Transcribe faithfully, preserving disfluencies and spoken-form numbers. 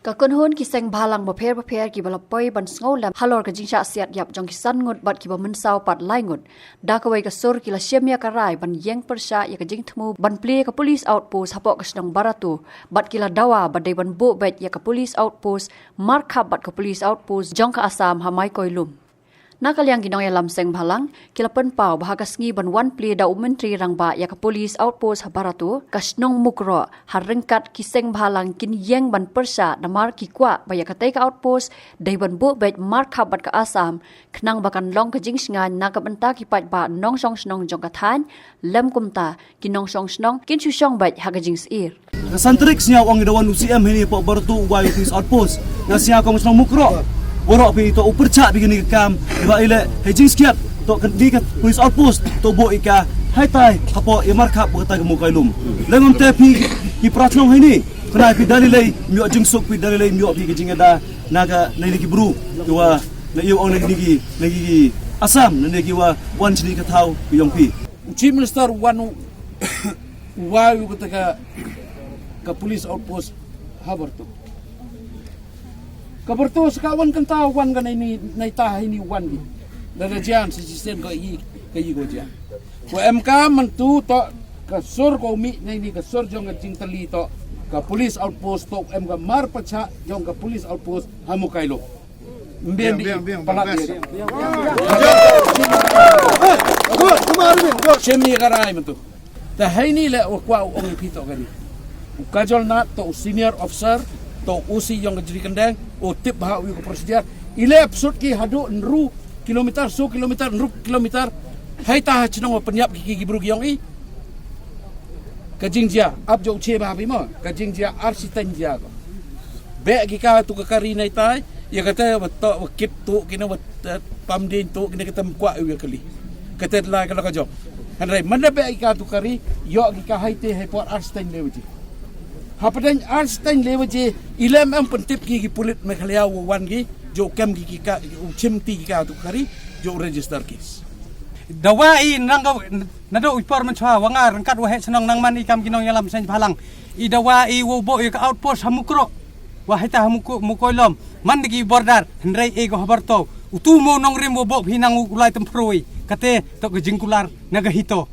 Ka kynhun ki seng bhalang bapher bapher kiba la poi ban sngewlem halor ka jingshah siat ïap jong ki san ngut bad kiba mynsaw pat lai ngut, da kawei ka sur ki la shim ïa ka rai ban ïeng pyrshah ïa ka jingthmu ban plie ka police outpost hapoh ka shnong Barato, bad ki la dawa ba dei ban buh beit ïa ka police outpost markhap bad ka police outpost jong ka Assam ha Maikoilum. Na ka liang ki nongïalam seng bhalang ki la pynpaw ba ha ka sngi ban wan plie da u Myntri Rangbah ïa ka police outpost ha Barato, ka shnong Mukroh ha ryngkat ki seng bhalang kin ïeng ban pyrshah namar ki kwah ba ïa katei ka outpost dei ban buh beit markhap bad ka Assam, khnang ba kan long ka jingshngaiñ na ka bynta ki paidbah nongshong shnong jong ka thaiñ, lem kumta ki nongshong shnong kin shu shong beit ha ka jingsyier. Ka san tarik sñiaw ong i da wan u C M heini hapoh Barato u wai u police outpost. Nga sñiaw kum shnong Mukroh, waroh phi to u pyrshah phi kani ka kam. Iba ile hei jingskhiat to kani ka police outpost to buh i ka haitai hapoh i markhap ba kata ka Maikoilum. Lengom te phi ki para chnong heini, kane phi da lei lei, ym ïoh jingsuk, phi da lei lei, ym ïoh phi ka jingada na ka, na ki bru kiwa na ïoh ong na ki, na ki Assam, na ki wa wan chini ka thaw ki yong phi. U Chief Minister wan u wai u kata ka, ka police outpost ha Barato. Ka Barato sa ka wan kanta wan ka nei ni, nei ta heini wan gi. Da da jian sa shisien ka i, ka i ko jian. Ko em ka mynta to ka sur ko mi nei ni ka sur jong ka jingtali to ka police outpost to em ka mar pyrshah jong ka police outpost ha Maikoilum. Mbien di palat di. Shim ïa ka rai mynta. Te heini le u kwah u ong ïa phi to kani. U Kajol Nath to u senior officer to u O C yong ka Jri Kyndeng, u tip bha u ïa ka procedure. I le psut ki haduh ynru kilometer, so kilometer, ynru kilometer. Hei ta ha chnong wa pynïap ki, ki, ki bru ki yong i. Ka jingjia ap jong u che ba ha phi mo. Ka jingjia ar siteng jia ko. Beh ki ka tu ka kari nai tai, ïa kata wa to wa kit tu kine wa, eh, pam din tu kine kata mkwah ïa kali. Kata la ka la ka jong. Hynrei manda beh ki ka tu kari, ïoh ki ka hai te hai por ar siteng le waje. Hapdeng ar siteng le waje, i lem em pyntip ki ki pulit Meghalaya wa wan ki, jo kem ki ki ka, u chim ti ki ka tu kari, jo register case. Dawa i nang ka, naduh i por mynchwa, wa nga ryngkat wa heh chnong nang man i kam ki nongïalam seng bhalang. I dawa i wa u buh ïa ka outpost ha Mukroh. Wa hei ta ha Muko-, Maikoilum. Man da ki border, hynrei e ko ha Barato. U tu mo nongrim wa u buh phi nang u kulai tymproi. Kate, to ka jingkular, na ka hito.